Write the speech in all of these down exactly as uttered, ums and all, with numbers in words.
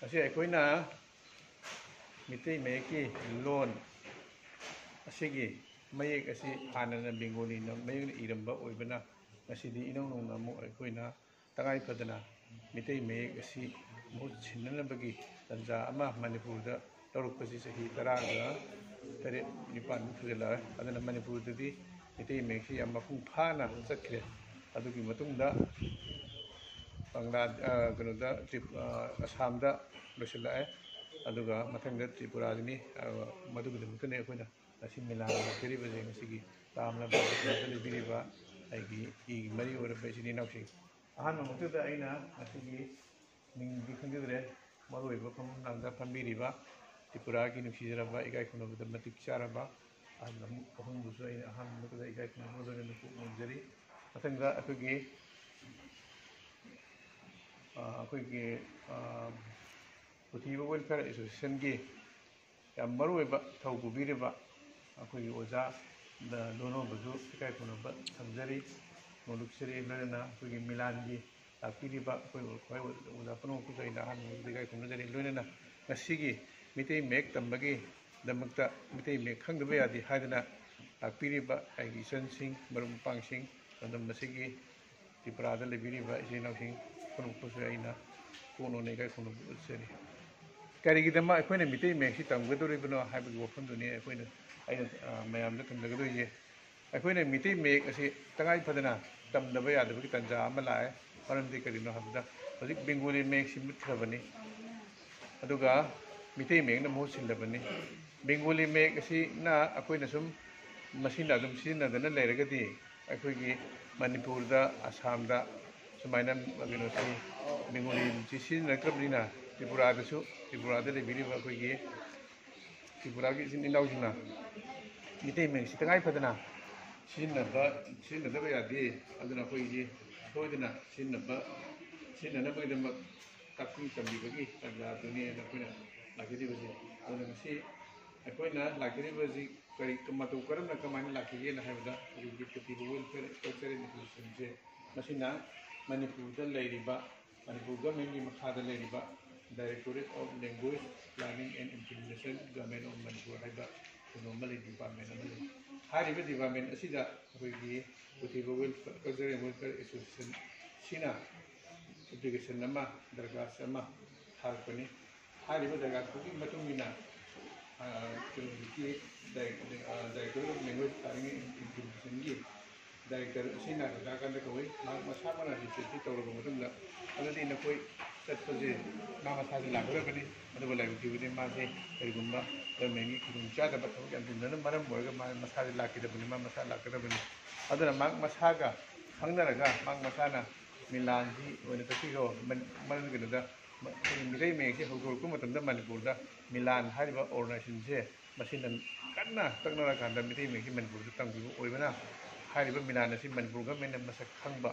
ꯉꯁꯤ ꯑꯩꯈꯣꯏꯅ ꯃꯤꯇꯩ ꯃꯌꯦꯛꯀꯤ ꯂꯣꯟ ꯑꯁꯤꯒꯤ ꯃꯌꯦꯛ ꯑꯁꯤ ꯍꯥꯟꯅꯅ ꯕꯦꯡꯒꯣꯂꯤꯅ ꯃꯌꯦꯛꯅ ꯏꯔꯝꯕ ꯑꯣꯏꯕꯅ, ꯉꯁꯤꯗꯤ ꯏꯅꯧ ꯅꯧꯅ ꯑꯃꯨꯛ ꯑꯩꯈꯣꯏꯅ ꯇꯉꯥꯏ ꯐꯗꯅ ꯃꯤꯇꯩ ꯃꯌꯦꯛ ꯑꯁꯤ ꯃꯍꯨꯠ ꯁꯤꯟꯅꯅꯕꯒꯤ ꯇꯥꯟꯖꯥ ꯑꯃ ꯃꯅꯤꯄꯨꯔꯗ ꯂꯧꯔꯛꯄꯁꯤ ꯆꯍꯤ ꯇꯔꯥꯒ ꯇꯔꯦꯠ ꯅꯤꯄꯥꯟꯃꯨꯛ ꯁꯨꯖꯜꯂꯛꯑꯦ꯫ ꯑꯗꯨꯅ ꯃꯅꯤꯄꯨꯔꯗꯗꯤ ꯃꯤꯇꯩ ꯃꯌꯦꯛꯁꯤ ꯌꯥꯝ ꯃꯄꯨꯡ ꯐꯥꯅ ꯆꯠꯈ꯭ꯔꯦ꯫ ꯑꯗꯨꯒꯤ ꯃꯇꯨꯡꯗ ꯕꯪꯒ꯭ꯂꯥ-, ꯑ, ꯀꯩꯅꯣꯗ, ꯇ꯭ꯔꯤꯞ-, ꯑ, ꯑꯁꯥꯝꯗ ꯂꯣꯏꯁꯤꯜꯂꯛꯑꯦ꯫ ꯑꯗꯨꯒ ꯃꯊꯪꯗ ꯇ꯭ꯔꯤꯄꯨꯔꯥꯗꯅꯤ꯫ ꯑ, ꯃꯗꯨꯒꯤꯗꯃꯛꯇꯅꯤ ꯑꯩꯈꯣꯏꯅ ꯉꯁꯤ ꯃꯤꯂꯥꯟ ꯂꯥꯛꯆꯔꯤꯕꯁꯦ꯫ ꯉꯁꯤꯒꯤ ꯇꯥꯝꯂꯕ ꯂꯩꯕꯤꯔꯤꯕ ꯑꯩꯒꯤ ꯏꯒꯤ ꯃꯔꯤ ꯑꯣꯏꯔꯕ ꯏꯆꯤꯟ ꯏꯅꯥꯎꯁꯤꯡ, ꯑꯍꯥꯟꯕꯃꯛꯇꯗ ꯑꯩꯅ ꯉꯁꯤꯒꯤ ꯃꯤꯡꯗꯤ ꯈꯪꯖꯗ꯭ꯔꯦ, ꯃꯔꯨꯑꯣꯏꯕ ꯐꯝꯐꯝ ꯂꯥꯡꯗ ꯐꯝꯕꯤꯔꯤꯕ ꯇ꯭ꯔꯤꯄꯨꯔꯥꯒꯤ ꯅꯨꯡꯁꯤꯖꯔꯕ, ꯏꯀꯥꯏ ꯈꯨꯝꯅꯕꯗ ꯃꯇꯤꯛ ꯆꯥꯔꯕ ꯑꯍꯜ ꯑꯃ ꯑꯍꯨꯝꯕꯨꯁꯨ ꯑꯩꯅ ꯑꯍꯥꯟꯕꯗ ꯏꯀꯥꯏ ꯈꯨꯝꯅꯕ ꯂꯣꯏꯅꯅ ꯀꯣꯛ ꯅꯣꯟꯖꯔꯤ꯫ ꯃꯊꯪꯗ ꯑꯩꯈꯣꯏꯒꯤ, ꯑ, ꯑꯩꯈꯣꯏꯒꯤ, ꯑ, ꯄꯨꯊꯤꯕ Welfare Associationꯒꯤ ꯌꯥꯝ ꯃꯔꯨꯑꯣꯏꯕ ꯊꯧ ꯄꯨꯕꯤꯔꯤꯕ ꯑꯩꯈꯣꯏꯒꯤ ꯑꯣꯖꯥ ꯗ ꯂꯣꯅꯣꯕꯨꯁꯨ ꯏꯀꯥꯏ ꯈꯨꯝꯅꯕ ꯊꯝꯖꯔꯤ, ꯅꯣꯂꯨꯛꯆꯔꯤ꯫ ꯂꯣꯏꯅꯅ ꯑꯩꯈꯣꯏꯒꯤ ꯃꯤꯂꯥꯟꯒꯤ ꯂꯥꯛꯄꯤꯔꯤꯕ ꯑꯩꯈꯣꯏ, ꯑꯩꯈꯣꯏ ꯑꯣꯖꯥ ꯄꯨꯝꯅꯃꯛꯄꯨꯁꯨ ꯑꯩꯅ ꯑꯍꯥꯟꯕ ꯃꯛꯇꯗ ꯏꯀꯥꯏ ꯈꯨꯝꯅꯖꯔꯤ꯫ ꯂꯣꯏꯅꯅ ꯉꯁꯤꯒꯤ ꯃꯤꯇꯩ ꯃꯌꯦꯛ ꯇꯝꯕꯒꯤꯗꯃꯛꯇ ꯃꯤꯇꯩ ꯃꯌꯦꯛ ꯈꯪꯗꯕ ꯌꯥꯗꯦ ꯍꯥꯏꯗꯅ ꯂꯥꯛꯄꯤꯔꯤꯕ ꯑꯩꯒꯤ ꯏꯆꯟꯁꯤꯡ, ꯃꯔꯨꯞ ꯃꯄꯥꯡꯁꯤꯡ, ꯂꯝꯗꯝ ꯑꯁꯤꯒꯤ ꯇ꯭ꯔꯤꯄꯨꯔꯥꯗ ꯂꯩꯕꯤꯔꯤꯕ ꯏꯆꯤꯜ ꯏꯅꯥꯎꯁꯤꯡ ꯄꯨꯝꯅꯃꯛꯄꯨꯁꯨ ꯑꯩꯅ ꯀꯣꯛ ꯅꯣꯟꯅ ꯏꯀꯥꯏ ꯈꯨꯝꯅꯕ ꯎꯠꯆꯔꯤ꯫ ꯀꯔꯤꯒꯤꯗꯃꯛ ꯑꯩꯈꯣꯏꯅ ꯃꯤꯇꯩ ꯃꯌꯦꯛꯁꯤ ꯇꯝꯒꯗꯧꯔꯤꯕꯅꯣ ꯍꯥꯏꯕꯒꯤ ꯋꯥꯐꯝꯗꯨꯅꯤ ꯑꯩꯈꯣꯏꯅ, ꯑꯩꯅ, ꯑ, ꯃꯌꯥꯝꯗ ꯊꯝꯖꯒꯗꯣꯏꯁꯦ꯫ ꯑꯩꯈꯣꯏꯅ ꯃꯤꯇꯩ ꯃꯌꯦꯛ ꯑꯁꯤ ꯇꯉꯥꯏ ꯐꯗꯅ ꯇꯝꯗꯕ ꯌꯥꯗꯕꯒꯤ ꯇꯥꯟꯖꯥ ꯑꯃ ꯂꯥꯛꯑꯦ꯫ ꯃꯔꯝꯗꯤ ꯀꯔꯤꯅꯣ ꯍꯥꯏꯕꯗ, ꯍꯧꯖꯤꯛ ꯕꯦꯡꯒꯣꯂꯤ ꯃꯌꯦꯛꯁꯤ ꯃꯨꯠꯈ꯭ꯔꯕꯅꯤ, ꯑꯗꯨꯒ ꯃꯤꯇꯩ ꯃꯌꯦꯛꯅ ꯃꯍꯨꯠ ꯁꯤꯜꯂꯕꯅꯤ꯫ ꯕꯦꯡꯒꯣꯂꯤ ꯃꯌꯦꯛ ꯑꯁꯤꯅ ꯑꯩꯈꯣꯏꯅ ꯁꯨꯝ ꯃꯁꯤꯅ ꯑꯗꯨꯝ ꯁꯤꯖꯤꯟꯅꯗꯅ ꯂꯩꯔꯒꯗꯤ, ꯑꯩꯈꯣꯏꯒꯤ ꯃꯅꯤꯄꯨꯔꯗ, ꯑꯁꯥꯝꯗ ꯁꯨꯃꯥꯏꯅ ꯀꯩꯅꯣꯁꯤ, ꯕꯦꯡꯒꯣꯂꯤꯁꯤ ꯁꯤꯖꯤꯟꯅꯔꯛꯇ꯭ꯔꯕꯅꯤꯅ, ꯇ꯭ꯔꯤꯄꯨꯔꯥꯗꯁꯨ, ꯇ꯭ꯔꯤꯄꯨꯔꯥꯗ ꯂꯩꯕꯤꯔꯤꯕ ꯑꯩꯈꯣꯏꯒꯤ ꯇ꯭ꯔꯤꯄꯨꯔꯥꯒꯤ ꯏꯆꯤꯟ ꯏꯅꯥꯎꯁꯤꯡꯅ ꯃꯤꯇꯩ ꯃꯌꯦꯛꯁꯤ ꯇꯉꯥꯏ ꯐꯗꯅ ꯁꯤꯖꯤꯟꯅꯕ, ꯁꯤꯖꯤꯟꯅꯗꯕ ꯌꯥꯗꯦ꯫ ꯑꯗꯨꯅ ꯑꯩꯈꯣꯏꯒꯤ ꯁꯣꯏꯗꯅ ꯁꯤꯖꯤꯟꯅꯕ, ꯁꯤꯖꯤꯟꯅꯅꯕꯒꯤꯗꯃꯛ ꯇꯥꯛꯄꯤ ꯇꯝꯕꯤꯕꯒꯤ ꯇꯥꯟꯖꯥꯗꯨꯅꯤ ꯑꯩꯈꯣꯏꯅ ꯂꯥꯛꯆꯔꯤꯕꯁꯦ꯫ ꯑꯗꯨꯅ ꯉꯁꯤ ꯑꯩꯈꯣꯏꯅ ꯂꯥꯛꯆꯔꯤꯕꯁꯤ ꯀꯔꯤ, ꯃꯇꯧ ꯀꯔꯝꯅ, ꯀꯃꯥꯏꯅ ꯂꯥꯛꯈꯤꯒꯦꯅ ꯍꯥꯏꯕꯗ, ꯍꯧꯖꯤꯛꯀꯤ ꯄꯨꯊꯤꯕ Welfare Associationꯁꯦ, ꯃꯁꯤꯅ ꯃꯅꯤꯄꯨꯔꯗ ꯂꯩꯔꯤꯕ, ꯃꯅꯤꯄꯨꯔ ꯒꯃꯦꯟꯒꯤ ꯃꯈꯥꯗ ꯂꯩꯔꯤꯕ Directorate of Language Planning and Implementation, Government of Manipur ꯍꯥꯏꯕ ꯀꯩꯅꯣ ꯑꯃ ꯂꯩ, department ꯑꯃ ꯂꯩ꯫ ꯍꯥꯏꯔꯤꯕ department ꯑꯁꯤꯗ ꯑꯩꯈꯣꯏꯒꯤ ꯄꯨꯊꯤꯕ Welfare, Cultural and Welfare Association ꯁꯤꯅ application ꯑꯃ, ꯗꯔꯈꯥꯁ ꯑꯃ ꯊꯥꯔꯛꯄꯅꯤ꯫ ꯍꯥꯏꯔꯤꯕ ꯗꯔꯈꯥꯁꯇꯨꯒꯤ ꯃꯇꯨꯡ ꯏꯟꯅ, ꯑ, ꯀꯩꯅꯣꯒꯤ ꯗꯥꯏ-, ꯑ, Directorate of Language Planning and Implementation ꯒꯤ director ꯑꯁꯤꯅ ꯔꯥꯙꯥꯀꯥꯟꯇ ꯀꯧꯏ꯫ ꯃꯍꯥꯛ ꯃꯁꯥꯃꯛꯅ research ꯁꯤ ꯇꯧꯔꯕ ꯃꯇꯨꯡꯗ, ꯑꯗꯨꯗꯤ ꯅꯈꯣꯏ ꯆꯠꯄꯁꯦ ꯃꯥ ꯃꯁꯥꯁꯦ ꯂꯥꯛꯀꯗꯕꯅꯤ, ꯑꯗꯨꯕꯨ ꯂꯥꯏꯕꯛ ꯊꯤꯕꯗꯤ ꯃꯥꯁꯦ ꯀꯔꯤꯒꯨꯝꯕ government ꯒꯤ ꯈꯨꯗꯣꯡꯆꯥꯗꯕ ꯊꯕꯛ ꯌꯥꯝ ꯆꯤꯟꯕꯅ ꯃꯔꯝ ꯑꯣꯏꯔꯒ ꯃꯥ ꯃꯁꯥꯁꯦ ꯂꯥꯛꯈꯤꯗꯕꯅꯤ, ꯃꯥ ꯃꯁꯥ ꯂꯥꯛꯀꯗꯕꯅꯤ꯫ ꯑꯗꯨꯅ ꯃꯍꯥꯛ ꯃꯁꯥꯒ ꯈꯪꯅꯔꯒ ꯃꯍꯥꯛ ꯃꯁꯥꯅ ꯃꯤꯂꯥꯟꯁꯤ ꯑꯣꯏꯅ ꯆꯠꯄꯤꯈ꯭ꯔꯣ꯫ ꯃꯔꯝ ꯀꯩꯅꯣꯗ, ꯑꯩꯈꯣꯏꯒꯤ ꯃꯤꯇꯩ ꯃꯌꯦꯛꯁꯤ ꯍꯧꯗꯣꯔꯛꯄ ꯃꯇꯝꯗ ꯃꯅꯤꯄꯨꯔꯗ ꯃꯤꯂꯥꯟ ꯍꯥꯏꯔꯤꯕ organization ꯁꯦ ꯃꯁꯤꯅ ꯀꯟꯅ ꯇꯛꯅꯔꯀꯥꯟꯗ ꯃꯤꯇꯩ ꯃꯌꯦꯛꯁꯤ ꯃꯅꯤꯄꯨꯔꯗ ꯇꯝꯈꯤꯕ ꯑꯣꯏꯕꯅ, ꯍꯥꯏꯔꯤꯕ ꯃꯤꯂꯥꯟ ꯑꯁꯤ ꯃꯅꯤꯄꯨꯔ government ꯅ ꯃꯁꯛ ꯈꯪꯕ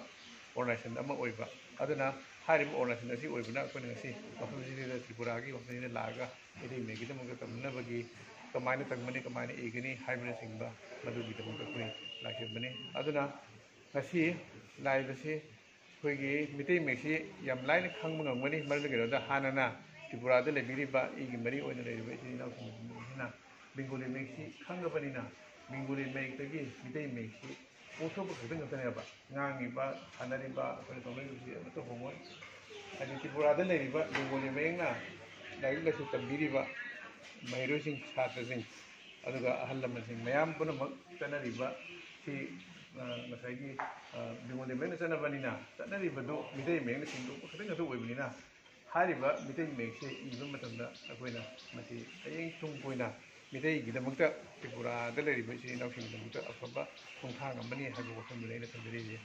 organization ꯑꯃ ꯑꯣꯏꯕ꯫ ꯑꯗꯨꯅ ꯍꯥꯏꯔꯤꯕ organization ꯑꯁꯤ ꯑꯣꯏꯕꯅ ꯑꯩꯈꯣꯏꯅ ꯉꯁꯤ ꯃꯐꯝꯁꯤꯗ, ꯇ꯭ꯔꯤꯄꯨꯔꯥꯒꯤ ꯃꯐꯝꯁꯤꯗ ꯂꯥꯛꯑꯒ ꯃꯤꯇꯩ ꯃꯌꯦꯛꯀꯤꯗꯃꯛꯇ ꯇꯝꯅꯕꯒꯤ ꯀꯃꯥꯏꯅ ꯇꯝꯒꯅꯤ, ꯀꯃꯥꯏꯅ ꯏꯒꯅꯤ ꯍꯥꯏꯕꯅꯆꯤꯡꯕ ꯃꯗꯨꯒꯤꯗꯃꯛꯇ ꯑꯩꯈꯣꯏ ꯂꯥꯛꯆꯕꯅꯤ꯫ ꯑꯗꯨꯅ ꯉꯁꯤ ꯂꯥꯛꯏꯕꯁꯤ ꯑꯩꯈꯣꯏꯒꯤ ꯃꯤꯇꯩ ꯃꯌꯦꯛꯁꯤ ꯌꯥꯝ ꯂꯥꯏꯅ ꯈꯪꯕ ꯉꯝꯒꯅꯤ꯫ ꯃꯔꯝꯗꯤ ꯀꯩꯅꯣꯗ, ꯍꯥꯟꯅꯅ ꯇ꯭ꯔꯤꯄꯨꯔꯥꯗ ꯂꯩꯕꯤꯔꯤꯕ ꯑꯩꯒꯤ ꯃꯔꯤ ꯑꯣꯏꯅ ꯂꯩꯔꯤꯕ ꯏꯆꯤꯜ ꯏꯅꯥꯎꯁꯤꯡꯁꯤꯅ ꯕꯦꯡꯒꯣꯂꯤ ꯃꯌꯦꯛꯁꯤ ꯈꯪꯉꯕꯅꯤꯅ, ꯕꯦꯡꯒꯣꯂꯤ ꯃꯌꯦꯛꯇꯒꯤ ꯃꯤꯇꯩ ꯃꯌꯦꯛꯁꯤ ꯑꯣꯟꯊꯣꯛꯄ ꯈꯛꯇ ꯉꯛꯇꯅꯦꯕ꯫ ꯉꯥꯡꯉꯤꯕ, ꯁꯥꯟꯅꯔꯤꯕ, ꯑꯩꯈꯣꯏꯅ ꯇꯧꯅꯔꯤꯕꯁꯤ ꯑꯃꯠꯇ ꯍꯣꯡꯉꯣꯏ꯫ ꯍꯥꯏꯗꯤ ꯇ꯭ꯔꯤꯄꯨꯔꯥꯗ ꯂꯩꯔꯤꯕ ꯕꯦꯡꯒꯣꯂꯤ ꯃꯌꯦꯛꯅ ꯂꯥꯏꯔꯤꯛ ꯂꯥꯏꯁꯨ ꯇꯝꯕꯤꯔꯤꯕ ꯃꯍꯩꯔꯣꯏꯁꯤꯡ, ꯁꯥꯇ꯭ꯔꯁꯤꯡ, ꯑꯗꯨꯒ ꯑꯍꯜ ꯂꯃꯟꯁꯤꯡ ꯃꯌꯥꯝ ꯄꯨꯝꯅꯃꯛ ꯆꯠꯅꯔꯤꯕ ꯁꯤ, ꯑ, ꯉꯁꯥꯏꯒꯤ, ꯑ, ꯕꯦꯡꯒꯣꯂꯤ ꯃꯌꯦꯛꯅ ꯆꯠꯅꯕꯅꯤꯅ, ꯆꯠꯅꯔꯤꯕꯗꯨ ꯃꯤꯇꯩ ꯃꯌꯦꯛꯅ ꯁꯦꯡꯗꯣꯛꯄ ꯈꯛꯇꯪ ꯉꯥꯛꯇ ꯑꯣꯏꯕꯅꯤꯅ, ꯍꯥꯏꯔꯤꯕ ꯃꯤꯇꯩ ꯃꯌꯦꯛꯁꯦ ꯏꯕ ꯃꯇꯝꯗ ꯑꯩꯈꯣꯏꯅ ꯃꯁꯤ ꯍꯌꯦꯡ ꯇꯨꯡ ꯀꯣꯏꯅ ꯃꯤꯇꯩꯒꯤꯗꯃꯛꯇ ꯇ꯭ꯔꯤꯄꯨꯔꯥꯗ ꯂꯩꯔꯤꯕ ꯏꯆꯤꯜ ꯏꯅꯥꯎꯁꯤꯡꯒꯤꯗꯃꯛꯇ ꯑꯐꯕ ꯈꯣꯡꯊꯥꯡ ꯑꯃꯅꯤ ꯍꯥꯏꯕ ꯋꯥꯐꯝꯗꯨꯅꯤ ꯑꯩꯅ ꯊꯝꯖꯔꯤꯁꯦ꯫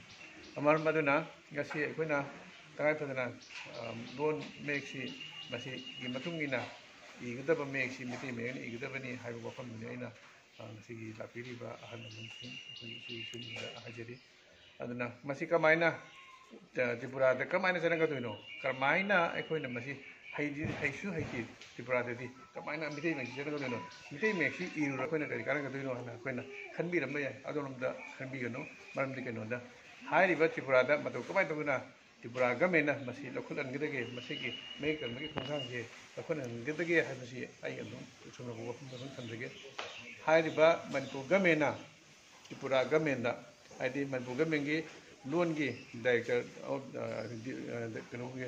ꯃꯔꯝ ꯑꯗꯨꯅ ꯉꯁꯤ ꯑꯩꯈꯣꯏꯅ ꯇꯉꯥꯏ ꯐꯗꯅ, ꯑ, ꯂꯣꯟ ꯃꯌꯦꯛꯁꯤ ꯃꯁꯤꯒꯤ ꯃꯇꯨꯡ ꯏꯟꯅ ꯏꯒꯗꯕ ꯃꯌꯦꯛꯁꯤ ꯃꯤꯇꯩ ꯃꯌꯦꯛꯅ ꯏꯒꯗꯕꯅꯤ ꯍꯥꯏꯕ ꯋꯥꯐꯝꯗꯨꯅꯤ ꯑꯩꯅ, ꯑ, ꯉꯁꯤꯒꯤ ꯂꯥꯛꯄꯤꯔꯤꯕ ꯑꯍꯜ ꯂꯃꯟꯁꯤꯡ ꯑꯩꯈꯣꯏꯒꯤ ꯏꯆꯦ ꯏꯁꯨꯁꯤꯡꯗ ꯍꯥꯏꯖꯔꯤ꯫ ꯑꯗꯨꯅ ꯃꯁꯤ ꯀꯃꯥꯏꯅ, ꯑ, ꯇ꯭ꯔꯤꯄꯨꯔꯥꯗ ꯀꯃꯥꯏꯅ ꯆꯠꯅꯒꯗꯣꯏꯅꯣ? ꯀꯔꯝꯍꯥꯏꯅ ꯑꯩꯈꯣꯏꯅ ꯃꯁꯤ ꯍꯩꯗꯤ-, ꯍꯩꯁꯨ ꯍꯩꯇꯦ ꯇ꯭ꯔꯤꯄꯨꯔꯥꯗꯗꯤ꯫ ꯀꯃꯥꯏꯅ ꯃꯤꯇꯩ ꯃꯌꯦꯛꯁꯤ ꯆꯠꯅꯒꯗꯣꯏꯅꯣ? ꯃꯤꯇꯩ ꯃꯌꯦꯛꯁꯤ ꯏꯔꯨꯔ ꯑꯩꯈꯣꯏꯅ ꯀꯔꯤ ꯀꯥꯟꯅꯒꯗꯣꯏꯅꯣ ꯍꯥꯏꯅ ꯑꯩꯈꯣꯏꯅ ꯈꯟꯕꯤꯔꯝꯕ ꯌꯥꯏ꯫ ꯑꯗꯣꯝꯗ ꯈꯟꯕꯤꯒꯅꯨ꯫ ꯃꯔꯝꯗꯤ ꯀꯩꯅꯣꯗ, ꯍꯥꯏꯔꯤꯕ ꯇ꯭ꯔꯤꯄꯨꯔꯥꯗ ꯃꯇꯧ ꯀꯃꯥꯏꯅ ꯇꯧꯗꯅ ꯇ꯭ꯔꯤꯄꯨꯔꯥ ꯒꯃꯦꯟꯅ ꯃꯁꯤ ꯂꯧꯈꯠꯍꯟꯒꯗꯒꯦ, ꯃꯁꯤꯒꯤ ꯃꯌꯦꯛ ꯆꯟꯕꯒꯤ ꯈꯣꯡꯊꯥꯡꯁꯦ ꯂꯧꯈꯠꯍꯟꯒꯗꯒꯦ ꯍꯥꯏꯕꯁꯤ ꯑꯩ ꯑꯗꯨꯝ ꯁꯣꯝꯗ ꯋꯥꯐꯝ ꯑꯗꯨꯝ ꯊꯝꯖꯒꯦ꯫ ꯍꯥꯏꯔꯤꯕ ꯃꯅꯤꯄꯨꯔ ꯒꯃꯦꯟꯅ ꯇ꯭ꯔꯤꯄꯨꯔꯥ ꯒꯃꯦꯟꯗ, ꯍꯥꯏꯗꯤ ꯃꯅꯤꯄꯨꯔ ꯒꯃꯦꯟꯒꯤ ꯂꯣꯟꯒꯤ ꯗꯥꯏꯔꯦꯛꯇꯔ ꯑꯣꯐ, ꯑ, ꯗꯤ-, ꯑ, ꯀꯩꯅꯣꯒꯤ,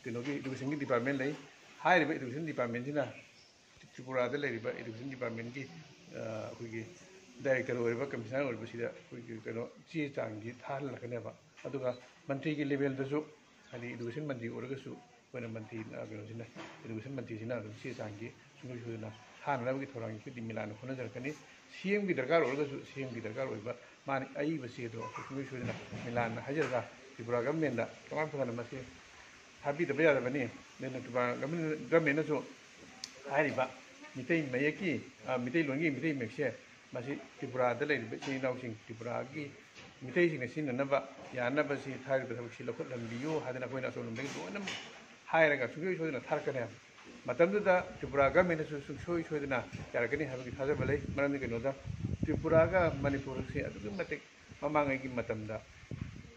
ꯀꯩꯅꯣꯒꯤ ꯏꯗꯨꯀꯦꯁꯟꯒꯤ ꯗꯤꯄꯥꯔꯠꯃꯦꯟ ꯂꯩ꯫ ꯍꯥꯏꯔꯤꯕ ꯏꯗꯨꯀꯦꯁꯟ ꯗꯤꯄꯥꯔꯠꯃꯦꯟꯁꯤꯅ ꯇ꯭ꯔꯤꯄꯨꯔꯥꯗ ꯂꯩꯔꯤꯕ ꯏꯗꯨꯀꯦꯁꯟ ꯗꯤꯄꯥꯔꯠꯃꯦꯟꯒꯤ, ꯑ, ꯑꯩꯈꯣꯏꯒꯤ ꯗꯥꯏꯔꯦꯛꯇꯔ ꯑꯣꯏꯔꯤꯕ, ꯀꯃꯤꯁꯅꯔ ꯑꯣꯏꯔꯤꯕꯁꯤꯗ ꯑꯩꯈꯣꯏꯒꯤ ꯀꯩꯅꯣ ꯆꯦ ꯆꯥꯡꯁꯤ ꯊꯥꯍꯜꯂꯛꯀꯅꯦꯕ꯫ ꯑꯗꯨꯒ ꯃꯟꯇ꯭ꯔꯤꯒꯤ ꯂꯦꯚꯦꯜꯗꯁꯨ, ꯍꯥꯏꯗꯤ ꯏꯗꯨꯀꯦꯁꯟ ꯃꯟꯇ꯭ꯔꯤ ꯑꯣꯏꯔꯒꯁꯨ, ꯑꯩꯈꯣꯏꯅ ꯃꯟꯇ꯭ꯔꯤ, ꯑ, ꯀꯩꯅꯣꯁꯤꯅ, ꯏꯗꯨꯀꯦꯁꯟ ꯃꯟꯇ꯭ꯔꯤꯁꯤꯅ ꯑꯗꯨꯝ ꯆꯦ ꯆꯥꯡꯁꯤ ꯁꯨꯡꯁꯣꯏ ꯁꯣꯏꯗꯅ ꯊꯥꯅꯅꯕꯒꯤ ꯊꯧꯔꯥꯡꯒꯤ ꯑꯩꯈꯣꯏꯗꯤ ꯃꯤꯂꯥꯟꯅ ꯍꯣꯠꯅꯖꯔꯛꯀꯅꯤ꯫ ꯁꯤ ꯑꯦꯝꯒꯤ ꯗꯔꯀꯥꯔ ꯑꯣꯏꯔꯒꯁꯨ ꯁꯤ ꯑꯦꯝꯒꯤ ꯗꯔꯀꯥꯔ ꯑꯣꯏꯕ ꯃꯥꯅ ꯑꯏꯕ ꯆꯦꯗꯣ ꯑꯩꯈꯣꯏ ꯁꯨꯡꯁꯣꯏ ꯁꯣꯏꯗꯅ ꯃꯤꯂꯥꯟꯅ ꯍꯥꯏꯖꯔꯒ ꯇ꯭ꯔꯤꯄꯨꯔꯥ ꯒꯚꯔꯟꯃꯦꯟꯗ ꯇꯉꯥꯏ ꯐꯗꯅ ꯃꯁꯤ ꯊꯥꯕꯤꯗꯕ ꯌꯥꯗꯕꯅꯤ꯫ ꯑꯗꯨꯅ ꯇ꯭ꯔꯤꯄꯨꯔꯥ ꯒꯚꯔꯟꯃꯦꯟ, ꯒꯚꯔꯟꯃꯦꯟꯅꯁꯨ ꯍꯥꯏꯔꯤꯕ ꯃꯤꯇꯩ ꯃꯌꯦꯛꯀꯤ, ꯑ, ꯃꯤꯇꯩꯂꯣꯟꯒꯤ ꯃꯤꯇꯩ ꯃꯌꯦꯛꯁꯦ ꯃꯁꯤ ꯇ꯭ꯔꯤꯄꯨꯔꯥꯗ ꯂꯩꯔꯤꯕ ꯏꯆꯤꯜ ꯏꯅꯥꯎꯁꯤꯡ, ꯇ꯭ꯔꯤꯄꯨꯔꯥꯒꯤ ꯃꯤꯇꯩꯁꯤꯡꯅ ꯁꯤꯖꯤꯟꯅꯅꯕ ꯌꯥꯅꯕꯁꯤ ꯍꯥꯏꯔꯤꯕ ꯊꯕꯛꯁꯤ ꯂꯧꯈꯠꯍꯟꯕꯤꯌꯨ ꯍꯥꯏꯗꯅ ꯑꯩꯈꯣꯏꯅ ꯑꯁꯣꯝꯂꯣꯝꯗꯒꯤ ꯂꯣꯏꯅ ꯍꯥꯏꯔꯒ ꯁꯨꯡꯁꯣꯏ ꯁꯣꯏꯗꯅ ꯊꯥꯔꯛꯀꯅꯤ ꯍꯥꯏꯕ꯫ ꯃꯇꯝꯗꯨꯗ ꯇ꯭ꯔꯤꯄꯨꯔꯥ ꯒꯚꯔꯟꯃꯦꯟꯅꯁꯨ ꯁꯨꯡꯁꯣꯏ ꯁꯣꯏꯗꯅ ꯌꯥꯔꯛꯀꯅꯤ ꯍꯥꯏꯕꯒꯤ ꯊꯥꯖꯕ ꯂꯩ꯫ ꯃꯔꯝꯗꯤ ꯀꯩꯅꯣꯗ, ꯇ꯭ꯔꯤꯄꯨꯔꯥꯒ ꯃꯅꯤꯄꯨꯔꯁꯦ ꯑꯗꯨꯛꯀꯤ ꯃꯇꯤꯛ ꯃꯃꯥꯡꯉꯩꯒꯤ ꯃꯇꯝꯗ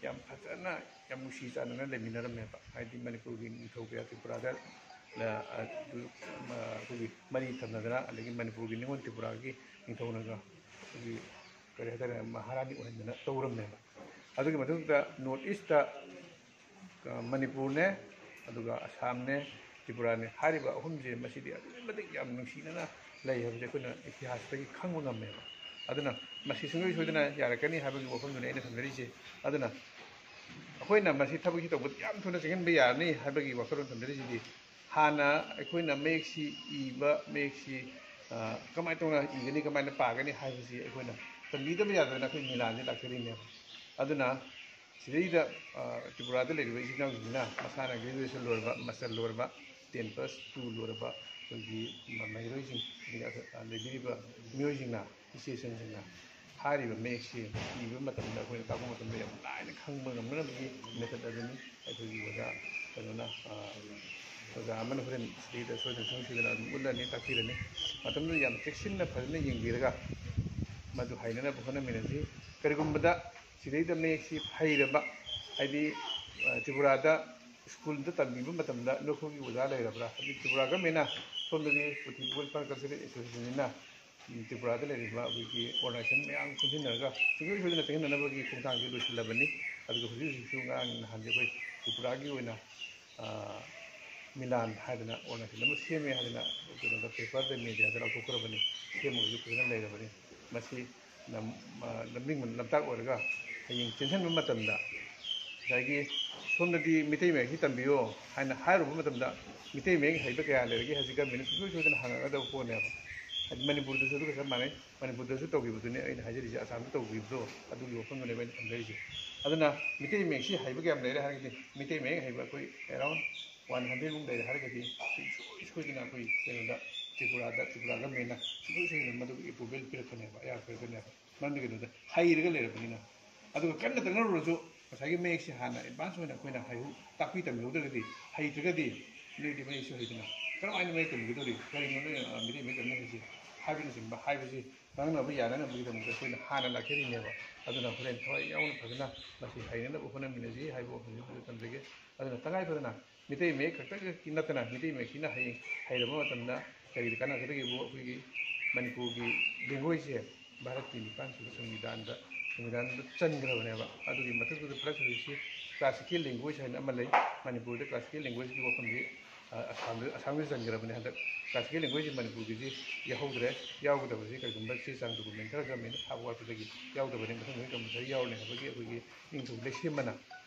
ꯌꯥꯝ ꯐꯖꯅ, ꯌꯥꯝ ꯅꯨꯡꯁꯤ ꯆꯥꯟꯅꯅ ꯂꯩꯃꯤꯟꯅꯔꯝꯃꯦꯕ꯫ ꯍꯥꯏꯗꯤ ꯃꯅꯤꯄꯨꯔꯒꯤ ꯅꯤꯡꯊꯧ ꯀꯌꯥ ꯇ꯭ꯔꯤꯄꯨꯔꯥꯗ, ꯑ, ꯑ, ꯑꯩꯈꯣꯏꯒꯤ ꯃꯔꯤ ꯊꯝꯅꯗꯅ, ꯑꯗꯒꯤ ꯃꯅꯤꯄꯨꯔꯒꯤ ꯅꯤꯉꯣꯜ ꯇ꯭ꯔꯤꯄꯨꯔꯥꯒꯤ ꯅꯤꯡꯊꯧꯅꯒ ꯑꯩꯈꯣꯏꯒꯤ, ꯀꯔꯤ ꯍꯥꯏꯇꯥꯔꯦ, ꯃꯍꯥꯔꯥꯅꯤ ꯑꯣꯏꯍꯟꯗꯅ ꯇꯧꯔꯝꯃꯦꯕ꯫ ꯑꯗꯨꯒꯤ ꯃꯇꯨꯡꯗ ꯅꯣꯔꯠ ꯏꯁꯇ, ꯑ, ꯃꯅꯤꯄꯨꯔꯅꯦ, ꯑꯗꯨꯒ ꯑꯁꯥꯝꯅꯦ, ꯇ꯭ꯔꯤꯄꯨꯔꯥꯅꯦ, ꯍꯥꯏꯔꯤꯕ ꯑꯍꯨꯝꯁꯦ ꯃꯁꯤꯗꯤ ꯑꯗꯨꯛꯀꯤ ꯃꯇꯤꯛ ꯌꯥꯝ ꯅꯨꯡꯁꯤꯅꯅ ꯂꯩ ꯍꯥꯏꯕꯁꯦ ꯑꯩꯈꯣꯏꯅ ꯏꯇꯤꯍꯥꯁꯇꯒꯤ ꯈꯪꯕ ꯉꯝꯃꯦꯕ꯫ ꯑꯗꯨꯅ ꯃꯁꯤ ꯁꯨꯡꯁꯣꯏ ꯁꯣꯏꯗꯅ ꯌꯥꯔꯛꯀꯅꯤ ꯍꯥꯏꯕꯒꯤ ꯋꯥꯐꯝꯗꯨꯅꯤ ꯑꯩꯅ ꯊꯝꯖꯔꯤꯁꯦ꯫ ꯑꯗꯨꯅ ꯑꯩꯈꯣꯏꯅ ꯃꯁꯤ ꯊꯕꯛꯁꯤ ꯇꯧꯕꯗ ꯌꯥꯝ ꯊꯨꯅ ꯆꯪꯍꯟꯕ ꯌꯥꯔꯅꯤ ꯍꯥꯏꯕꯒꯤ ꯋꯥꯈꯜꯂꯣꯟ ꯊꯝꯖꯔꯤꯁꯤꯗꯤ, ꯍꯥꯟꯅ ꯑꯩꯈꯣꯏꯅ ꯃꯌꯦꯛꯁꯤ ꯏꯕ, ꯃꯌꯦꯛꯁꯤ, ꯑ, ꯀꯃꯥꯏꯅ ꯇꯧꯅ ꯏꯒꯅꯤ, ꯀꯃꯥꯏꯅ ꯄꯥꯒꯅꯤ ꯍꯥꯏꯕꯁꯤ ꯑꯩꯈꯣꯏꯅ ꯇꯝꯕꯤꯗꯕ ꯌꯥꯗꯗꯅ ꯑꯩꯈꯣꯏ ꯃꯤꯂꯥꯟꯁꯦ ꯂꯥꯛꯆꯔꯤꯅꯦꯕ꯫ ꯑꯗꯨꯅ ꯁꯤꯗꯩꯗ, ꯑ, ꯇ꯭ꯔꯤꯄꯨꯔꯥꯗ ꯂꯩꯔꯤꯕ ꯏꯆꯤꯜ ꯏꯅꯥꯎꯁꯤꯡꯁꯤꯅ ꯃꯁꯥꯅ ꯒ꯭ꯔꯦꯖꯨꯑꯦꯁꯟ ꯂꯣꯏꯔꯕ, ꯃꯥꯁꯇꯔ ꯂꯣꯏꯔꯕ, ꯇꯦꯟ ꯄ꯭ꯂꯁ ꯇꯨ ꯂꯣꯏꯔꯕ ꯑꯩꯈꯣꯏꯒꯤ ꯃ-, ꯃꯍꯩꯔꯣꯏꯁꯤꯡ, ꯑꯗꯒꯤ ꯑ-, ꯂꯩꯕꯤꯔꯤꯕ ꯃꯤꯑꯣꯏꯁꯤꯡꯅ, ꯏꯆꯦꯁꯤꯡꯁꯤꯡꯅ ꯍꯥꯏꯔꯤꯕ ꯃꯌꯦꯛꯁꯤ ꯏꯕ ꯃꯇꯝꯗ, ꯑꯩꯈꯣꯏꯅ ꯇꯥꯛꯄ ꯃꯇꯝꯗ ꯌꯥꯝ ꯂꯥꯏꯅ ꯈꯪꯕ ꯉꯝꯅꯅꯕꯒꯤ ꯃꯦꯊꯠ ꯑꯗꯨꯅꯤ꯫ ꯑꯩꯈꯣꯏꯒꯤ ꯑꯣꯖꯥ ꯀꯩꯅꯣꯅ, ꯑ, ꯑꯣꯖꯥ ꯑꯃꯅ ꯍꯣꯔꯦꯟ ꯁꯤꯗꯩꯗ ꯁꯣꯏꯗꯅ ꯁꯨꯡꯁꯣꯏ ꯁꯣꯏꯗꯅ ꯑꯗꯨꯝ ꯎꯠꯂꯅꯤ, ꯇꯥꯛꯄꯤꯔꯅꯤ꯫ ꯃꯇꯝꯗꯨꯗ ꯌꯥꯝ ꯆꯦꯛꯁꯤꯟꯅ ꯐꯖꯅ ꯌꯦꯡꯕꯤꯔꯒ ꯃꯗꯨ ꯍꯩꯅꯅꯕ ꯍꯣꯠꯅꯃꯤꯟꯅꯁꯤ꯫ ꯀꯔꯤꯒꯨꯝꯕꯗ ꯁꯤꯗꯩꯗ ꯃꯌꯦꯛꯁꯤ ꯍꯩꯔꯕ, ꯍꯥꯏꯗꯤ ꯇ꯭ꯔꯤꯄꯨꯔꯥꯗ ꯁ꯭ꯀꯨꯜꯗ ꯇꯝꯕꯤꯕ ꯃꯇꯝꯗ ꯅꯈꯣꯏꯒꯤ ꯑꯣꯖꯥ ꯂꯩꯔꯕ꯭ꯔꯥ? ꯍꯥꯏꯗꯤ ꯇ꯭ꯔꯤꯄꯨꯔꯥ ꯒꯃꯦꯟꯅ ꯁꯣꯝꯗꯒꯤ ꯄꯨꯊꯤ ꯄꯨꯒꯜ ꯄꯥꯡ ꯀꯜꯆꯔꯦꯜ ꯑꯦꯁꯣꯁꯤꯌꯦꯁꯟꯅ ꯇ꯭ꯔꯤꯄꯨꯔꯥꯗ ꯂꯩꯔꯤꯕ ꯑꯩꯈꯣꯏꯒꯤ ꯑꯣꯔꯒꯅꯥꯏꯖꯦꯁꯟ ꯃꯌꯥꯝ ꯄꯨꯟꯁꯤꯟꯅꯔꯒ ꯁꯨꯡꯁꯣꯏ ꯁꯣꯏꯗꯅ ꯆꯪꯍꯟꯅꯅꯕꯒꯤ ꯈꯣꯡꯊꯥꯡꯁꯦ ꯂꯣꯏꯁꯤꯜꯂꯕꯅꯤ꯫ ꯑꯗꯨꯒ ꯍꯧꯖꯤꯛ ꯍꯧꯖꯤꯛꯁꯨ ꯉꯔꯥꯡ ꯅꯍꯥꯟꯁꯦ ꯑꯩꯈꯣꯏ ꯇ꯭ꯔꯤꯄꯨꯔꯥꯒꯤ ꯑꯣꯏꯅ ꯃꯤꯂꯥꯟ ꯍꯥꯏꯗꯅ ꯑꯣꯔꯒꯅꯥꯏꯖꯦꯁꯟ ꯑꯃ ꯁꯦꯝꯃꯦ ꯍꯥꯏꯗꯅ ꯀꯩꯅꯣꯗ ꯄꯦꯄꯔꯗ ꯃꯦꯗꯤꯌꯥꯗ ꯂꯥꯎꯊꯣꯛꯈ꯭ꯔꯕꯅꯤ꯫ ꯁꯦꯝꯃꯒꯁꯨ ꯐꯖꯅ ꯂꯩꯔꯕꯅꯤ꯫ ꯃꯁꯤ ꯂꯝꯅꯤꯡ ꯂꯝꯇꯥꯛ ꯑꯣꯏꯔꯒ ꯍꯌꯦꯡ ꯆꯦꯟꯁꯤꯟꯕ ꯃꯇꯝꯗ ꯉꯁꯥꯏꯒꯤ ꯁꯣꯝꯗꯗꯤ ꯃꯤꯇꯩ ꯃꯌꯦꯛꯁꯤ ꯇꯝꯕꯤꯌꯣ ꯍꯥꯏꯅ ꯍꯥꯏꯔꯨꯕ ꯃꯇꯝꯗ ꯃꯤꯇꯩ ꯃꯌꯦꯛ ꯍꯩꯕ ꯀꯌꯥ ꯂꯩꯔꯒꯦ ꯍꯥꯏꯁꯤ ꯒꯃꯦꯟꯅ ꯁꯨꯡꯁꯣꯏ ꯁꯣꯏꯗꯅ ꯍꯪꯉꯛꯀꯗꯕ ꯄꯣꯠꯅꯦꯕ꯫ ꯍꯥꯏꯗꯤ ꯃꯅꯤꯄꯨꯔꯗꯁꯨ ꯑꯗꯨꯒ ꯆꯞ ꯃꯥꯟꯅꯩ꯫ ꯃꯅꯤꯄꯨꯔꯗꯁꯨ ꯇꯧꯈꯤꯕꯗꯨꯅꯦ ꯑꯩꯅ ꯍꯥꯏꯖꯔꯤꯁꯦ, ꯑꯁꯥꯝꯗ ꯇꯧꯈꯤꯕꯗꯣ ꯑꯗꯨꯒꯤ ꯋꯥꯐꯝꯗꯨꯅꯦꯕ ꯑꯩꯅ ꯊꯝꯖꯔꯤꯁꯦ꯫ ꯑꯗꯨꯅ ꯃꯤꯇꯩ ꯃꯌꯦꯛꯁꯤ ꯍꯩꯕ ꯀꯌꯥꯝ ꯂꯩꯔꯦ ꯍꯥꯏꯔꯒꯗꯤ ꯃꯤꯇꯩ ꯃꯌꯦꯛ ꯍꯩꯕ ꯑꯩꯈꯣꯏ ꯑꯦꯔꯥꯎꯟ ꯋꯥꯟ ꯍꯟꯗ꯭ꯔꯦꯗꯃꯨꯛ ꯂꯩꯔꯦ ꯍꯥꯏꯔꯒꯗꯤ ꯁꯨꯡꯁꯣꯏ ꯁꯣꯏꯗꯅ ꯑꯩꯈꯣꯏ ꯀꯩꯅꯣꯗ ꯇ꯭ꯔꯤꯄꯨꯔꯥꯗ ꯇ꯭ꯔꯤꯄꯨꯔꯥ ꯒꯃꯦꯟꯅ ꯁꯨꯡꯁꯣꯏ ꯁꯣꯏꯗꯅ ꯃꯗꯨꯒꯤ ꯑꯦꯄ꯭ꯔꯨꯚꯦꯜ ꯄꯤꯔꯛꯀꯅꯦꯕ, ꯑꯌꯥꯕ ꯄꯤꯔꯛꯀꯅꯦꯕ꯫ ꯃꯔꯝꯗꯤ ꯀꯩꯅꯣꯗ ꯍꯩꯔꯒ ꯂꯩꯔꯕꯅꯤꯅ꯫ ꯑꯗꯨꯒ ꯀꯟꯅ ꯇꯛꯅꯔꯨꯔꯁꯨ ꯉꯁꯥꯏꯒꯤ ꯃꯌꯦꯛꯁꯦ ꯍꯥꯟꯅ ꯑꯦꯗꯚꯥꯟꯁ ꯑꯣꯏꯅ ꯑꯩꯈꯣꯏꯅ ꯍꯩꯍꯧ ꯇꯥꯛꯄꯤ ꯇꯝꯕꯤꯍꯧꯗ꯭ꯔꯒꯗꯤ, ꯍꯩꯇ꯭ꯔꯒꯗꯤ ꯅꯣꯏꯗꯤ ꯃꯌꯦꯛꯁꯨ ꯍꯩꯇꯅ ꯀꯔꯝꯍꯥꯏꯅ ꯃꯌꯦꯛ ꯇꯝꯕꯤꯒꯗꯧꯔꯤ? ꯀꯔꯤꯅꯣ ꯅꯣꯏꯅ ꯃꯤꯇꯩ ꯃꯌꯦꯛ ꯇꯝꯅꯤꯡꯉꯤꯁꯤ? ꯍꯥꯏꯕꯅꯆꯤꯡꯕ ꯍꯥꯏꯕꯁꯤ ꯉꯥꯡꯅꯕ ꯌꯥꯅꯅꯕꯒꯤꯗꯃꯛꯇ ꯑꯩꯈꯣꯏꯅ ꯍꯥꯟꯅ ꯂꯥꯛꯆꯔꯤꯅꯦꯕ꯫ ꯑꯗꯨꯅ ꯍꯣꯔꯦꯟ ꯊꯋꯥꯏ ꯌꯥꯎꯅ ꯐꯖꯅ ꯃꯁꯤ ꯍꯩꯅꯅꯕ ꯍꯣꯠꯅꯃꯤꯟꯅꯁꯤ ꯍꯥꯏꯕ ꯋꯥꯐꯝꯁꯤ ꯑꯗꯨꯗ ꯊꯝꯖꯒꯦ꯫ ꯑꯗꯨꯅ ꯇꯉꯥꯏ ꯐꯗꯅ ꯃꯤꯇꯩ ꯃꯌꯦꯛ ꯈꯛꯇꯒꯤ ꯅꯠꯇꯅ ꯃꯤꯇꯩ ꯃꯌꯦꯛꯁꯤꯅ ꯍꯌꯦꯡ ꯍꯩꯔꯕ ꯃꯇꯝꯗ ꯀꯔꯤꯗ ꯀꯥꯟꯅꯒꯗꯒꯦꯕꯨ ꯑꯩꯈꯣꯏꯒꯤ ꯃꯅꯤꯄꯨꯔꯒꯤ ꯂꯦꯡꯒ꯭ꯋꯦꯖꯁꯦ ꯚꯥꯔꯠꯀꯤ ꯅꯤꯄꯥꯟ ꯁꯨꯕ ꯁꯪꯕꯤꯙꯥꯟꯗ, ꯁꯪꯕꯤꯙꯥꯟꯗ ꯆꯟꯈ꯭ꯔꯕꯅꯦꯕ꯫ ꯑꯗꯨꯒꯤ ꯃꯊꯛꯇꯨꯗ ꯄ꯭ꯂꯁ ꯍꯧꯖꯤꯛꯁꯤ ꯀ꯭ꯂꯥꯁꯤꯀꯦꯜ ꯂꯦꯡꯒ꯭ꯋꯦꯖ ꯍꯥꯏꯅ ꯑꯃ ꯂꯩ꯫ ꯃꯅꯤꯄꯨꯔꯗ ꯀ꯭ꯂꯥꯁꯤꯀꯦꯜ ꯂꯦꯡꯒ꯭ꯋꯦꯖꯀꯤ ꯋꯥꯐꯝꯁꯤ, ꯑ, ꯑꯁꯥꯝꯗ, ꯑꯁꯥꯝꯗ ꯆꯟꯈ꯭ꯔꯕꯅꯦ꯫ ꯍꯟꯗꯛ ꯀ꯭ꯂꯥꯁꯤꯀꯦꯜ ꯂꯦꯡꯒ꯭ꯋꯦꯖꯁꯤ ꯃꯅꯤꯄꯨꯔꯒꯤꯁꯤ ꯌꯥꯎꯍꯧꯗ꯭ꯔꯦ꯫ ꯌꯥꯎꯒꯗꯕꯁꯤ ꯀꯔꯤꯒꯨꯝꯕ ꯆꯦ ꯆꯥꯡ ꯗꯣꯀꯨꯃꯦꯟ ꯈꯔ ꯒꯃꯦꯟꯅ ꯊꯥꯕ ꯋꯥꯠꯄꯗꯒꯤ ꯌꯥꯎꯗꯕꯅꯤ꯫ ꯃꯊꯪ ꯃꯊꯪ ꯀꯝꯄꯜꯁꯔꯤ ꯌꯥꯎꯔꯅꯤ ꯍꯥꯏꯕꯒꯤ ꯑꯩꯈꯣꯏꯒꯤ ꯅꯤꯡꯊꯧ ꯂꯩꯁꯦꯝꯕꯅ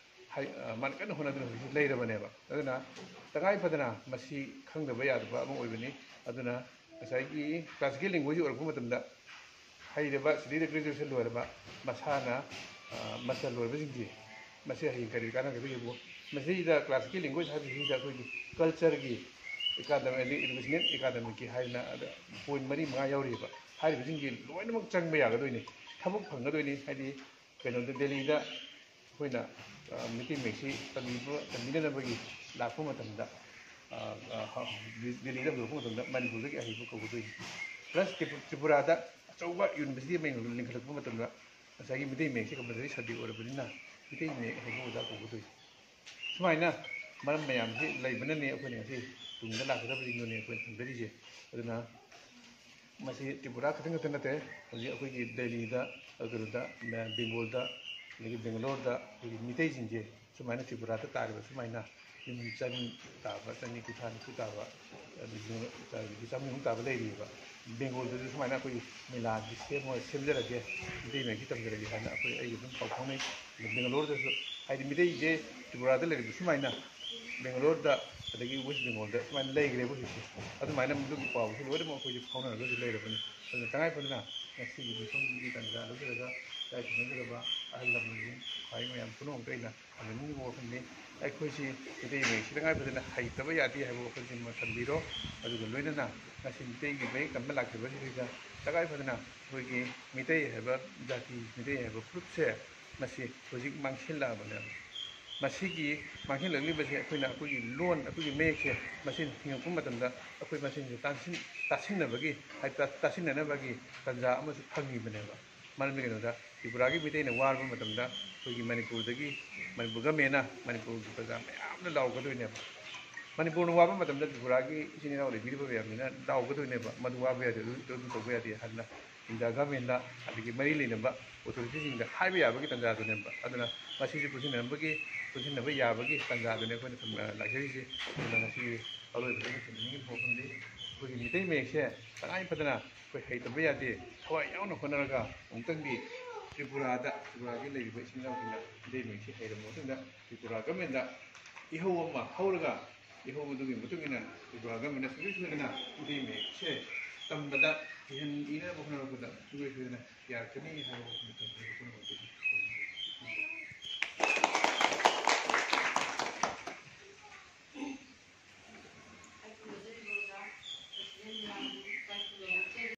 ꯍꯥꯏ-, ꯑ, ꯃꯥꯅ ꯀꯟꯅ ꯍꯣꯠꯅꯗꯨꯅ ꯍꯧꯖꯤꯛꯁꯤ ꯂꯩꯔꯕꯅꯦꯕ꯫ ꯑꯗꯨꯅ ꯇꯉꯥꯏ ꯐꯗꯅ ꯃꯁꯤ ꯈꯪꯗꯕ ꯌꯥꯗꯕ ꯑꯃ ꯑꯣꯏꯕꯅꯤ꯫ ꯑꯗꯨꯅ ꯉꯁꯥꯏꯒꯤ ꯀ꯭ꯂꯥꯁꯤꯀꯦꯜ ꯂꯦꯡꯒ꯭ꯋꯦꯖ ꯑꯣꯏꯔꯛꯄ ꯃꯇꯝꯗ ꯍꯩꯔꯕ, ꯁꯤꯗꯩꯗ ꯒ꯭ꯔꯦꯖꯨꯑꯦꯁꯟ ꯂꯣꯏꯔꯕ ꯃꯁꯥꯅ, ꯑ, ꯃꯥꯁꯇꯔ ꯂꯣꯏꯔꯕꯁꯤꯡꯁꯤ ꯃꯁꯤ ꯍꯌꯦꯡ ꯀꯔꯤ ꯀꯥꯟꯅꯒꯗꯒꯦꯕꯨ? ꯃꯁꯤꯗ ꯀ꯭ꯂꯥꯁꯤꯀꯦꯜ ꯂꯦꯡꯒ꯭ꯋꯦꯖ ꯍꯥꯏꯕꯁꯤꯗ ꯑꯩꯈꯣꯏꯒꯤ ꯀꯜꯆꯔꯒꯤ ꯑꯦꯀꯥꯗꯃꯤ, ꯑꯗꯩ ꯏꯗꯨꯀꯦꯁꯅꯦꯜ ꯑꯦꯀꯥꯗꯃꯤꯛꯀꯤ ꯍꯥꯏꯗꯅ ꯑꯗ ꯄꯣꯏꯟ ꯃꯔꯤ ꯃꯉꯥ ꯌꯥꯎꯔꯤꯕ꯫ ꯍꯥꯏꯔꯤꯕꯁꯤꯡꯁꯤ ꯂꯣꯏꯅꯃꯛ ꯆꯪꯕ ꯌꯥꯒꯗꯣꯏꯅꯤ, ꯊꯕꯛ ꯐꯪꯒꯗꯣꯏꯅꯤ꯫ ꯍꯥꯏꯗꯤ ꯀꯩꯅꯣꯗ ꯗꯦꯜꯂꯤꯗ ꯑꯩꯈꯣꯏꯅ, ꯑ, ꯃꯩꯇꯩ ꯃꯌꯦꯛꯁꯤ ꯇꯝꯕꯤꯕ, ꯇꯝꯕꯤꯅꯅꯕꯒꯤ ꯂꯥꯛꯄ ꯃꯇꯝꯗ, ꯑ, ꯑ, ꯍ-, ꯗꯦꯜꯂꯤꯗ ꯍꯧꯗꯣꯔꯛꯄ ꯃꯇꯝꯗ ꯃꯅꯤꯄꯨꯔꯗꯒꯤ ꯑꯍꯩꯕ ꯀꯧꯒꯗꯣꯏꯅꯤ꯫ ꯄ꯭ꯂꯁ ꯇ꯭ꯔꯤꯄꯨ-, ꯇ꯭ꯔꯤꯄꯨꯔꯥꯗ ꯑꯆꯧꯕ ꯌꯨꯅꯤꯚꯔꯁꯤꯇꯤ ꯑꯃ ꯂꯤꯡꯈꯠꯂꯛꯄ ꯃꯇꯝꯗ ꯉꯁꯥꯏꯒꯤ ꯃꯩꯇꯩ ꯃꯌꯦꯛꯁꯤ ꯀꯝꯄꯜꯁꯔꯤ ꯁꯕꯖꯦꯛ ꯑꯣꯏꯔꯕꯅꯤꯅ ꯃꯩꯇꯩ ꯃꯌꯦꯛ ꯑꯍꯩꯕ ꯑꯣꯖꯥ ꯀꯧꯒꯗꯣꯏꯅꯤ꯫ ꯁꯨꯃꯥꯏꯅ ꯃꯔꯝ ꯃꯌꯥꯝꯁꯤ ꯂꯩꯕꯅꯅꯦ ꯑꯩꯈꯣꯏꯅ ꯉꯁꯤ ꯇꯨꯡꯗ ꯂꯥꯛꯀꯗꯕꯁꯤꯡꯗꯨꯅꯦ ꯑꯩꯈꯣꯏꯅ ꯊꯝꯖꯔꯤꯁꯦ꯫ ꯑꯗꯨꯅ ꯃꯁꯤ ꯇ꯭ꯔꯤꯄꯨꯔꯥ ꯈꯛꯇꯪ ꯈꯛꯇ ꯅꯠꯇꯦ, ꯍꯧꯖꯤꯛ ꯑꯩꯈꯣꯏꯒꯤ ꯗꯦꯜꯂꯤꯗ, ꯀꯩꯅꯣꯗ, ꯕꯦꯡꯒꯣꯜꯗ, ꯑꯗꯒꯤ ꯕꯦꯡꯒꯂꯣꯔꯗ ꯑꯩꯈꯣꯏꯒꯤ ꯃꯤꯇꯩꯁꯤꯡꯁꯦ ꯁꯨꯃꯥꯏꯅ ꯇ꯭ꯔꯤꯄꯨꯔꯥꯗ ꯇꯥꯔꯤꯕ ꯁꯨꯃꯥꯏꯅ ꯌꯨꯝ ꯆꯅꯤ ꯇꯥꯕ, ꯆꯅꯤ ꯀꯨꯟꯊ꯭ꯔꯥ ꯅꯤꯐꯨ ꯇꯥꯕ, ꯑꯗꯒꯤ ꯆꯥꯝꯃꯔꯤ ꯍꯨꯝꯐꯨ ꯇꯥꯕ ꯂꯩꯔꯤꯑꯕ꯫ ꯕꯦꯡꯒꯣꯜꯗꯁꯨ ꯁꯨꯃꯥꯏꯅ ꯑꯩꯈꯣꯏ ꯃꯦꯂꯥꯒꯤ ꯁꯦꯝꯃ-, ꯁꯦꯝꯖꯔꯒꯦ, ꯃꯤꯇꯩ ꯃꯌꯦꯛꯀꯤ ꯇꯝꯖꯔꯒꯦ ꯍꯥꯏꯅ ꯑꯩꯈꯣꯏ, ꯑꯩꯒ ꯑꯗꯨꯝ ꯄꯥꯎ ꯐꯥꯎꯅꯩ꯫ ꯑꯗꯨ ꯕꯦꯡꯒꯂꯣꯔꯗꯁꯨ, ꯍꯥꯏꯗꯤ ꯃꯤꯇꯩꯁꯦ ꯇ꯭ꯔꯤꯄꯨꯔꯥꯗ ꯂꯩꯔꯤꯕ ꯁꯨꯃꯥꯏꯅ ꯕꯦꯡꯒꯂꯣꯔꯗ, ꯑꯗꯒꯤ ꯋꯦꯁ ꯕꯦꯡꯒꯣꯜꯗ ꯁꯨꯃꯥꯏꯅ ꯂꯩꯈ꯭ꯔꯦꯕ ꯍꯧꯖꯤꯛꯁꯦ꯫ ꯑꯗꯨꯃꯥꯏꯅ ꯃꯗꯨꯒꯤ ꯄꯥꯎꯁꯨ ꯂꯣꯏꯅꯃꯛ ꯑꯩꯈꯣꯏꯁꯦ ꯐꯥꯎꯅꯔꯒꯁꯨ ꯂꯩꯔꯕꯅꯤ꯫ ꯑꯗꯨꯅ ꯇꯉꯥꯏ ꯐꯗꯅ ꯉꯁꯤꯒꯤ ꯃꯤꯐꯝꯒꯤ ꯇꯥꯟꯖꯥ ꯂꯧꯖꯔꯒ ꯏꯀꯥꯏ ꯈꯨꯝꯅꯖꯔꯕ ꯑꯍꯜ ꯂꯃꯟꯁꯤꯡ, ꯈ꯭ꯋꯥꯏ ꯃꯌꯥꯝ ꯄꯨꯝꯅꯃꯛꯇ ꯑꯩꯅ ꯊꯝꯖꯅꯤꯡꯉꯤꯕ ꯋꯥꯐꯝꯗꯤ, ꯑꯩꯈꯣꯏꯁꯤ ꯃꯤꯇꯩ ꯃꯌꯦꯛꯁꯤ ꯇꯉꯥꯏ ꯐꯗꯅ ꯍꯩꯇꯕ ꯌꯥꯗꯦ ꯍꯥꯏꯕ ꯋꯥꯈꯜꯁꯤꯃ ꯊꯝꯕꯤꯔꯣ꯫ ꯑꯗꯨꯒ ꯂꯣꯏꯅꯅ ꯉꯁꯤ ꯃꯤꯇꯩꯒꯤ ꯃꯌꯦꯛ ꯇꯝꯕ ꯂꯥꯛꯈꯤꯕꯁꯤꯗꯩꯗ ꯇꯉꯥꯏ ꯐꯗꯅ ꯑꯩꯈꯣꯏꯒꯤ ꯃꯤꯇꯩ ꯍꯥꯏꯕ ꯖꯥꯇꯤ, ꯃꯤꯇꯩ ꯍꯥꯏꯕ ꯐꯨꯔꯨꯞꯁꯦ ꯃꯁꯤ ꯍꯧꯖꯤꯛ ꯃꯥꯡꯁꯤꯜꯂꯛꯑꯕꯅꯦꯕ꯫ ꯃꯁꯤꯒꯤ ꯃꯥꯡꯁꯤꯜꯂꯛꯂꯤꯕꯁꯦ ꯑꯩꯈꯣꯏꯅ ꯑꯩꯈꯣꯏꯒꯤ ꯂꯣꯟ, ꯑꯩꯈꯣꯏꯒꯤ ꯃꯌꯦꯛꯁꯦ ꯃꯁꯤ ꯍꯤꯡꯉꯛꯄ ꯃꯇꯝꯗ ꯑꯩꯈꯣꯏ ꯃꯁꯦꯟꯁꯦ ꯇꯥꯁꯤꯟ-, ꯇꯥꯁꯤꯟꯅꯕꯒꯤ, ꯍꯥꯏ-, ꯇꯥꯁꯤꯟꯅꯅꯕꯒꯤ ꯇꯥꯟꯖꯥ ꯑꯃꯁꯨ ꯐꯪꯉꯤꯕꯅꯦꯕ꯫ ꯃꯔꯝꯗꯤ ꯀꯩꯅꯣꯗ, ꯇ꯭ꯔꯤꯄꯨꯔꯥꯒꯤ ꯃꯤꯇꯩꯅ ꯋꯥꯔꯕ ꯃꯇꯝꯗ ꯑꯩꯈꯣꯏꯒꯤ ꯃꯅꯤꯄꯨꯔꯗꯒꯤ, ꯃꯅꯤꯄꯨꯔ ꯒꯃꯦꯟꯅ ꯃꯅꯤꯄꯨꯔꯒꯤ ꯄ꯭ꯔꯖꯥ ꯃꯌꯥꯝꯅ ꯂꯥꯎꯒꯗꯣꯏꯅꯦꯕ꯫ ꯃꯅꯤꯄꯨꯔꯅ ꯋꯥꯕ ꯃꯇꯝꯗ ꯇ꯭ꯔꯤꯄꯨꯔꯥꯒꯤ ꯏꯆꯤꯟ ꯏꯅꯥꯎ ꯂꯩꯕꯤꯔꯤꯕ ꯃꯌꯥꯝꯁꯤꯅ ꯂꯥꯎꯒꯗꯣꯏꯅꯦꯕ, "ꯃꯗꯨ ꯋꯥꯕ ꯌꯥꯗꯦ, ꯑꯗꯨ, ꯑꯗꯨ ꯇꯧꯕ ꯌꯥꯗꯦ" ꯍꯥꯏꯗꯅ ꯏꯟꯗꯤꯌꯥ ꯒꯃꯦꯟꯗ ꯑꯗꯒꯤ ꯃꯔꯤ ꯂꯩꯅꯕ ꯑꯣꯊꯣꯔꯤꯇꯤꯁꯤꯡꯗ ꯍꯥꯏꯕ ꯌꯥꯕꯒꯤ ꯇꯥꯟꯖꯥꯗꯨꯅꯦꯕ꯫ ꯑꯗꯨꯅ ꯃꯁꯤꯁꯨ ꯄꯨꯟꯁꯤꯟꯅꯕꯒꯤ, ꯄꯨꯟꯁꯤꯟꯅꯕ ꯌꯥꯕꯒꯤ ꯇꯥꯟꯖꯥꯗꯨꯅꯦ ꯑꯩꯈꯣꯏꯅ ꯊꯝ-, ꯂꯥꯛꯆꯔꯤꯁꯦ꯫ ꯑꯗꯨꯅ ꯉꯁꯤꯒꯤ ꯑꯔꯣꯏꯕꯗ ꯑꯩꯅ ꯊꯝꯖꯅꯤꯡꯉꯤꯕ ꯋꯥꯐꯝꯗꯤ, ꯑꯩꯈꯣꯏꯒꯤ ꯃꯤꯇꯩ ꯃꯌꯦꯛꯁꯦ ꯇꯉꯥꯏ ꯐꯗꯅ ꯑꯩꯈꯣꯏ ꯍꯩꯇꯕ ꯌꯥꯗꯦ꯫ ꯊꯋꯥꯏ ꯌꯥꯎꯅ ꯍꯣꯠꯅꯔꯒ ꯑꯃꯨꯛꯇꯪꯗꯤ ꯇ꯭ꯔꯤꯄꯨꯔꯥꯗ, ꯇ꯭ꯔꯤꯄꯨꯔꯥꯒꯤ ꯂꯩꯔꯤꯕ ꯏꯆꯤꯟ ꯏꯅꯥꯎꯁꯤꯡꯅ ꯃꯤꯇꯩ ꯃꯌꯦꯛꯁꯤ ꯍꯩꯔꯕ ꯃꯇꯨꯡꯗ ꯇ꯭ꯔꯤꯄꯨꯔꯥ ꯒꯃꯦꯟꯗ ꯏꯍꯧ ꯑꯃ ꯍꯧꯔꯒ, ꯏꯍꯧ ꯑꯗꯨꯒꯤ ꯃꯇꯨꯡ ꯏꯟꯅ ꯇ꯭ꯔꯤꯄꯨꯔꯥ ꯒꯃꯦꯟꯅ ꯁꯨꯡꯁꯣꯏ ꯁꯣꯏꯗꯅ ꯃꯤꯇꯩ ꯃꯌꯦꯛꯁꯦ ꯇꯝꯕꯗ, ꯏꯍꯟ ꯏꯅꯅꯕ ꯍꯣꯠꯅꯔꯛꯄꯗ ꯁꯨꯡꯁꯣꯏ ꯁꯣꯏꯗꯅ ꯌꯥꯔꯛꯀꯅꯤ ꯍꯥꯏꯕ ꯋꯥꯐꯝ ꯊꯝꯖꯔꯤ꯫ ꯑꯩ ꯈꯨꯔꯨꯝꯖꯔꯤꯕ ꯑꯣꯖꯥ ꯄ꯭ꯔꯁꯤꯗꯦꯟ ꯃꯌꯥꯝ,